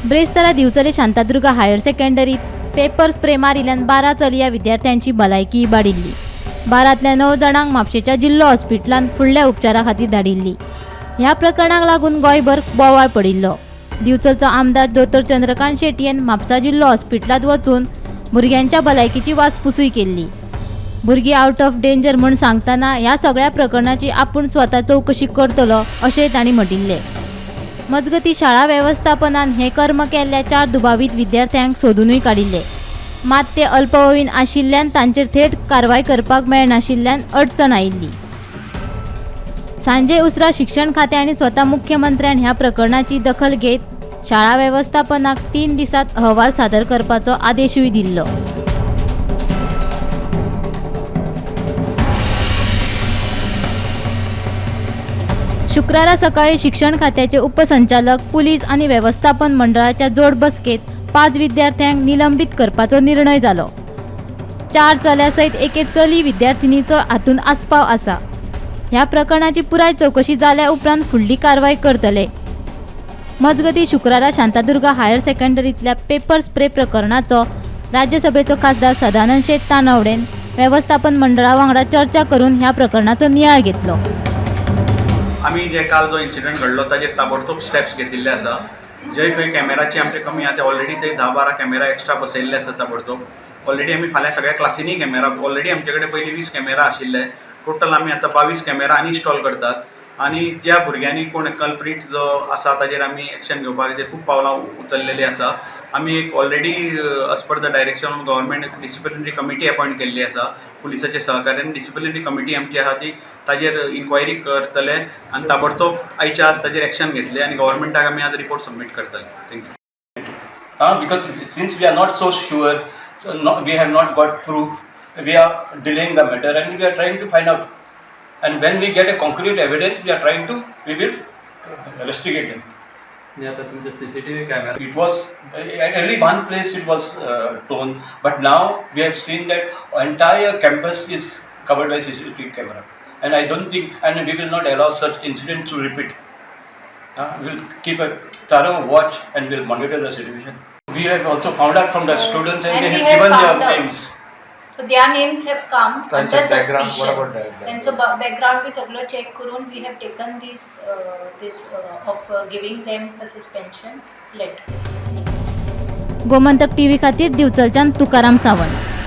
ब्रेस्तारा दिवचले Shantadurga higher सेकंडरीत paper spray मारिल्ल्यान 12 चलया विद्यार्थ्यांची भलायकी इबाडिल्ली. 12तल्या 9 जाणांक म्हापशेच्या जिल्लो हॉस्पिटलांत फुडल्या उपचारा खातीर धाडिल्ली. ह्या प्रकरणाक लागून गोंयभर बोवाळ पडिल्लो. दिवचलचो आमदार दोतोर चंद्रकांत शेटयेन म्हापसा जिल्लो हॉस्पिटलांत वचून भुरग्यांच्या भलायकीची वासपुसूय केल्ली. भुरगीं आवट ऑफ डेंजर म्हूण सांगतना ह्या सगळ्या प्रकरणाची आपूण स्वता चवकशी करतलो अशें तांणी म्हणिल्लें. मजगतीं शाळा वेवस्थापनान हें कर्म केल्ल्या 4 दुबावीत विद्यार्थ्यांक सोदूनय काडिल्ले. मात ते अल्पवयीन आशिल्ल्यान तांचेर थेट कारवाय करपाक मेळनाशिल्ल्यान अडचण आयिल्ली. सांजे उसरां शिक्षण खातें आनी स्वता मुख्यमंत्र्यान ह्या प्रकरणाची दखल घेत शाळा वेवस्थापनाक 3 दिसांत अहवाल सादर करपाचो आदेशूय दिल्लो. शुक्रारा सकाळी शिक्षण खात्याचे उपसंचालक, पुलीस आनी वेवस्थापन मंडळाच्या जोड बसकेत 5 विद्यार्थ्यांक निलंबीत करपाचो निर्णय जालो. 4 चल्या सयत एके चली विद्यार्थिनीचो हातूंत आस्पाव आसा. ह्या प्रकरणाची पुराय चवकशी जाल्या उपरांत फुडली कारवाय करतले. मजगतीं शुक्रारा शांतादुर्गा हायर सेकंडरींतल्या पेपर स्प्रे प्रकरणाचो राज्यसभेचो खासदार सदानंद शेट तानावडेन वेवस्थापन मंडळा वांगडा चर्चा करून ह्या प्रकरणाचो नियाळ घेतलो. आमी जे काल जो इन्सिडंट घडलो ताजेर ताबडतोब स्टेप्स घेतिल्ले आसा. जे खंय कॅमेराची आमचे कमी आहा ते ऑलरेडी ते 10-12 कॅमेरा एक्स्ट्रा बसयल्ले आसा ताबडतोब. ऑलरेडी आमी फाल्यां सगळ्या क्लासींनी कॅमेरा, ऑलरेडी आमचे कडेन पयलीं 20 कॅमेरा आशिल्ले, टोटल आमी आतां 22 कॅमेरा आनी इन्स्टॉल करतात. आनी ज्या भुरग्यांनी कोण कल्प्रीट जो आसा ताजेर आमी एक्शन घेवपाक खूब पावलां उचललेलीं आसा. आमी एक already as per the direction of government disciplinary committee appoint केल्ली आसा. पुलिसाच्या सहकार्यान डिसिप्लिनरी कमिटी आमची आसा ती ताजेर इन्क्वायरी करतले आनी ताबडतोब आयच्या आज ताजेर एक्शन घेतले आनी गव्हर्मेंटाक आमी आज रिपोर्ट सबमीट करतले. Thank you. Because since we are not so sure, so no, we have not got proof, we are delaying the matter and we are trying to find out. And when we get a concrete evidence, we will investigate them. आता तुमचे CCTV camera It was only one place it was torn, but now we have seen that entire campus is covered by CCTV camera. And I don't think, and we will not allow such incidents to repeat. We will keep a thorough watch and will monitor the situation. We have also found out from the students and And they we have have given their found out. names. So their names have come त्यांचे under background, what suspicion. about their background? त्यांचो background बी सगळो check करून we have taken this of giving them a suspension letter. Gomantak TV खातीर दिवचलच्यान तुकाराम सावंत.